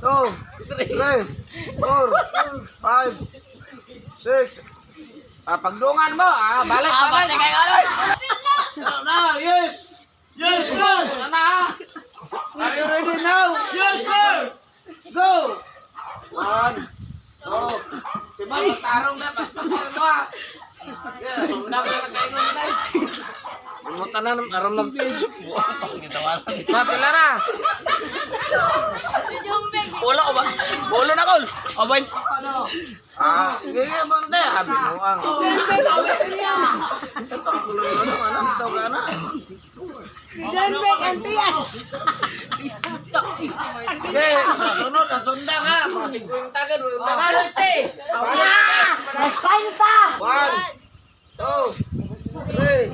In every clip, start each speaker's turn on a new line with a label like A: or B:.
A: Two, three, four, five, six. Ah, pagdungan mo. Ah, balik, balik. No, no, yes. Yes, yes. Ano na? Are you ready now? Yes, sir. Go. One, two. Diba, matarong na, paspas na mo ah. Yeah, sundang sa nakaingon na. Limutan na, aron mag. Ma, pila na.
B: Wala ko ba? Wala na kol. Abay.
A: Ah, hindi mo na, habi mo ang. Ito, kulo ano, ano, ito ka na. Sige, sa sunod, ang sundang ha. Mga 50 ka, sundang ha. One, two, three,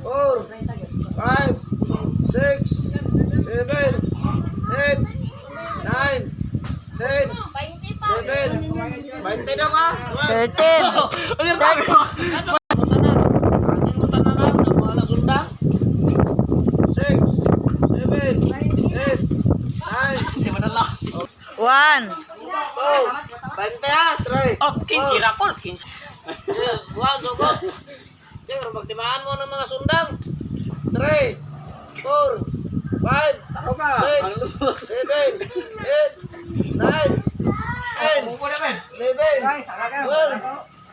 A: four, five, six, seven, eight, nine, 10, 11, 20 daw ka.
C: 13.
B: Ano sabi mo?
A: Six, seven, eight, nine,
B: Si Manala.
C: 1.
A: two, 20 ha, three.
B: Oh, 15 ra kol, 15.
A: Eh, one, sugo. Sige, magtimaan mo ng mga sundang. Three, four, five, six, seven, eight, nine, 10, 11, 12,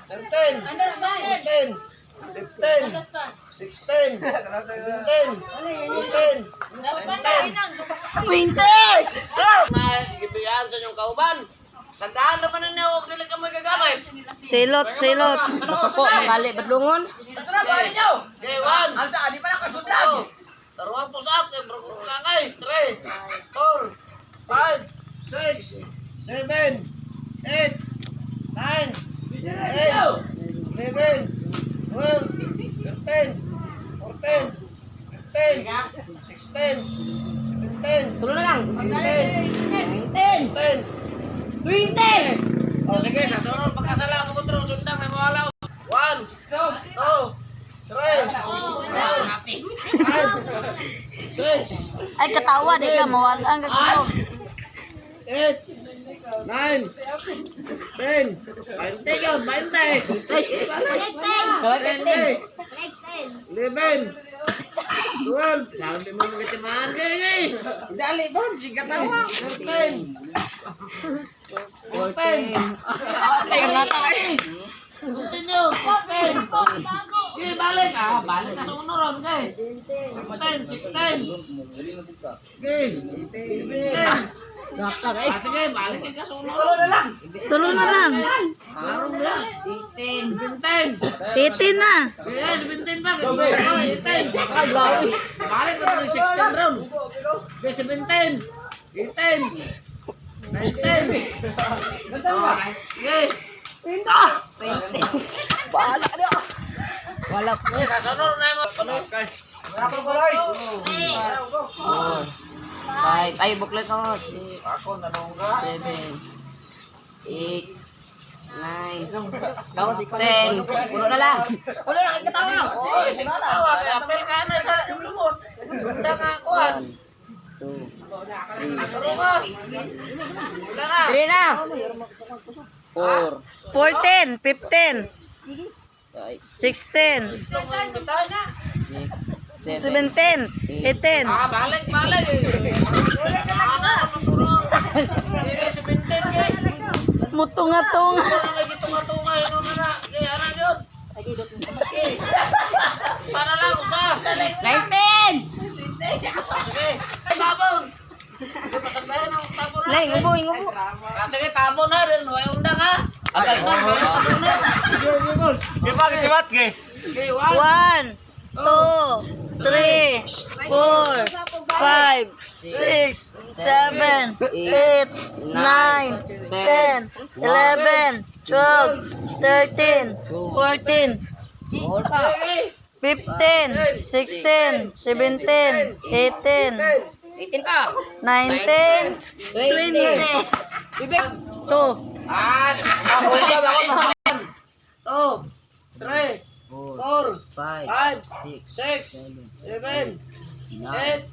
A: 13, 14, 15, 16, 17, 18, 19,
C: 20.
A: Na gibiyan sa inyong kauban. Sandaan naman ninyo og dili ka mo gagamit.
C: Silot, silot.
B: Basta po, makali badlungon.
A: Okay, one. Alsa, di pa na kasudlag. Taruang push up, kay bro kakay. Three, four, five, six, seven, eight, nine, 10, 11, 12, 13, 14, 15, 16, 17,
B: Tulo na lang.
A: 18, 10, 20. O sige, sa sunod pagkasala mo kontrol sundang may mawala. One, two, three, four, five, six,
C: Ay, katawa, di ka. Mawala ang kakulog.
A: eight, nine, 10, 20 yun, 20. 20, 11, 12, sabi mo magitimaan kayo eh.
B: Dali bon, sige tawa.
A: 13, 14,
B: Ay, nga ta.
A: Continue. 14. Okay, balik. Ah, balik ka sa uno ron, okay. 15, 16. Okay. 17. Ah, sige, balik ka sa uno ron.
C: Tulo na lang.
A: Larong na. 17.
C: 18 na.
A: Okay, 17 pa. Okay, 18. Balik ka ron, 16 ron. Okay, 17. 18. 19. Oh, okay.
B: Wala na. Wala.
A: Okay, sa sunod na mo.
B: Four. Five. Ay, buklet ko. Six. Seven. Eight. Nine. 10. Puno na lang. Puno na lang katawa.
A: Oh, sinatawa kay apel ka na sa lumot. Bunda nga kuan.
B: Two. Three.
A: Turo ka. Wala na.
B: Three na. Four.
C: 14, 15,
B: Five.
C: 16,
B: Six. Seven.
C: 17, 18.
A: Ah, balik, balik. Ano, turo. Sige, 17 kay.
C: Mutunga-tunga.
A: Ano may gitunga-tunga ino na na. Kay ana gyud. Okay. Para lang usa.
B: 19!
A: Sige. Tabon. Sige, patagdayan ang tabon na.
B: Nay, ngubo, ngubo.
A: Ah, sige, tabon na rin. Way undang ha.
B: Okay.
A: Undang, meron tabon na. Okay, one.
C: 1, 2, 3, 4, 5, 6, 7, 8, 9, 10, 11, 12, 13, 14,
B: Four pa.
C: 15, 16, 17, 18,
B: 18 pa.
C: 19, 20, 2,
A: Ah, two, three,
B: Four,
A: four,
B: five,
A: five,
B: six,
A: six, seven,
B: nine,
A: eight,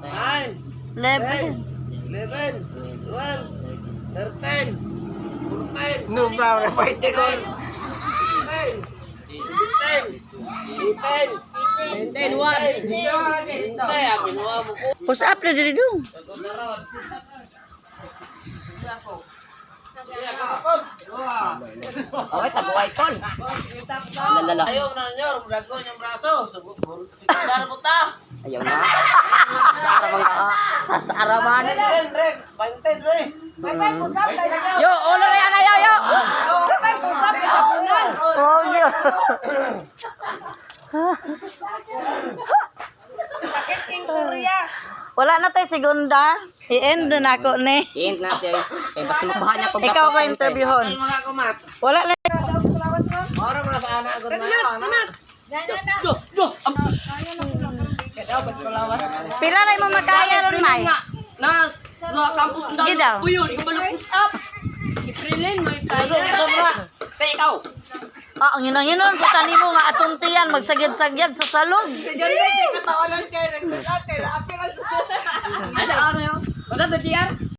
A: nine,
C: 11,
A: 10, 11, 12, 13, 14, no, bro, fight ko. 16, 17, 18, 19, 20,
C: Push up na diri dong.
B: Okay, tabuhay tol. Lalala.
A: Ayaw na nyo, dragon yung braso. Sugundar po ta.
B: Ayaw na. Sa araman ka. Sa araman.
A: Ren, ren, 20, ren.
B: Yo, ulo na yan, yo, yo.
C: Oh, yo. Wala na tayo segunda. I-end na nako ni.
B: Hint na siya. Eh, basta makuha niya pag
C: Ikaw ko interviewon.
A: Mga kumat.
C: Wala na.
A: Ora mo na sa anak ko na.
B: Do, do.
C: Pila na imong makaya ron, May?
B: Na, sa campus na.
C: Sige daw.
B: Uy, yun, ikaw push up. Te, ikaw.
C: Ah, ang inang-inon, puta nimo nga atuntian, magsagyad-sagyad sa salog.
B: Asa, ano yun? Wala, GR?